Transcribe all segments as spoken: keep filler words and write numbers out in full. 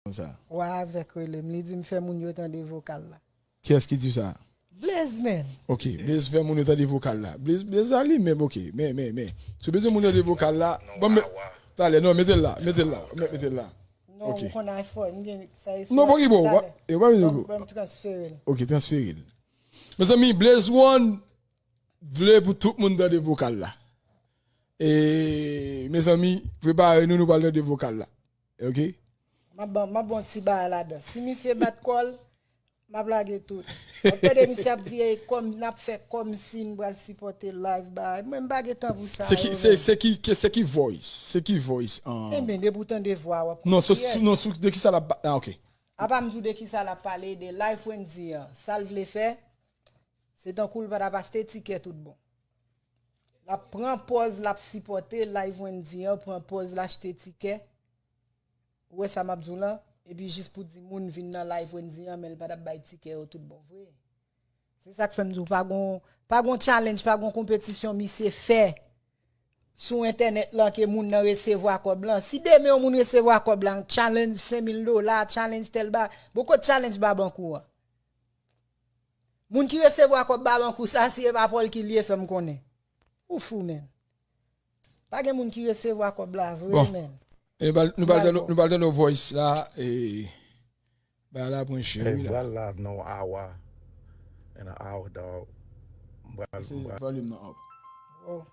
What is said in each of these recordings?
Konsa. Wa avèk rele m, li di m fè moun yo tande vokal la. Kiyès ki di sa? Blaze, man. Ok, Blaze fè moun yo tande vokal la. Blaze, Blaze a li menm, ok. Men, men, men. Si w bezwen moun tande vokal la, ban m. Talè, non, mete l la, mete l la, mete l la. Non, ou konn iPhone, m gen sa e Non, bon, ki bon, e pa bezwen. Ban m transfere l. Ok, transfere l. Mezanmi, Blaze One vle pou tout moun tande vokal la. E, mezanmi, prepare nou, nou pral tande vokal la. Ok? M ap ban, m ap ban ti bagay ladan. Si misye bat kò l, m ap lage tout. M ap tande misye ap di, "Ey, kòm, n ap fè kòmsi n pral sipòte live bagay." Mwen, m pa gen tan pou sa. Se ki, se, se ki, ke- se ki voice? Se ki voice? an? Enben, depi w tande vwa, w ap Non, se konn sou, non, sou, de ki sa l ap ba- Ah, ok. Apa m di w de ki sa l ap pale, de live Wendy an. Sa l vle fè, se tankou l pa t ap achte tikè tout bon. L ap pran pòz, l ap sipòte live Wendy an, pran pòz, l achte tikè. Ou wè sa m ap di w lan? Epi jis pou di moun vin nan live Wendy an, men l pa t ap bay tikè yo tout bon vre. Se sa k fè m di w, pa gon, pa gon challenge, pa gon konpetisyon misye fè sou entènèt lan ke moun nan resevwa kòb lan. Si demen yon moun resevwa kòb lan, challenge senk mil dola, challenge tèl ba, bon, kot challenge ba bank ou an? Moun ki resevwa kòb ba bank ou sa, si e pa Paul ki l ye, fè m konnen. Ou fou, men. Pa gen moun ki resevwa kòb la vre, Bon. men. E nou pral- nou pral tande- nou pral tande voice la. E ba la pran chè Hey, wi la. Bwa live nan yon hour. In an hour, dog. Bwa, Se bwa, volume nan up. Oh.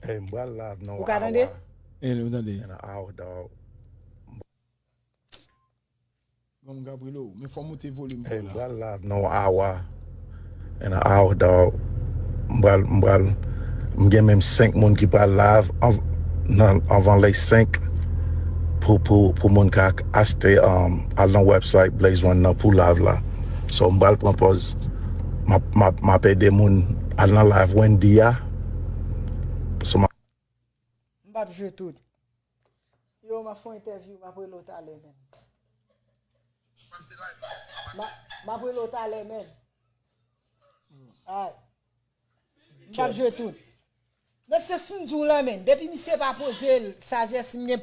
hey, bwa live nan Ou yon ka tande? Hour. E nou tande. In an hour, dog. Bon, Gabrilo, men fò moute volume Hey, pou la. Bwa live nan yon hour. In an hour, dog. M pral, m pral, m gen menm senk moun ki pral live an, nan, anvan lè senk pou, pou, pou moun ka achte, um, al nan website Blaze One nan pou live la. So, m pral pran pòz. M ap, m ap, m ap ede moun al nan live Wendy a. So, m ap M p ap jwe tout. Yo, m ap fè yon entèvyou, m ap rele w talè, men. M ap- m ap rele w talè, men. Ay. M p ap jwe tout. Men se si m di w lan, men. Depi misye pa poze l, sajès m gen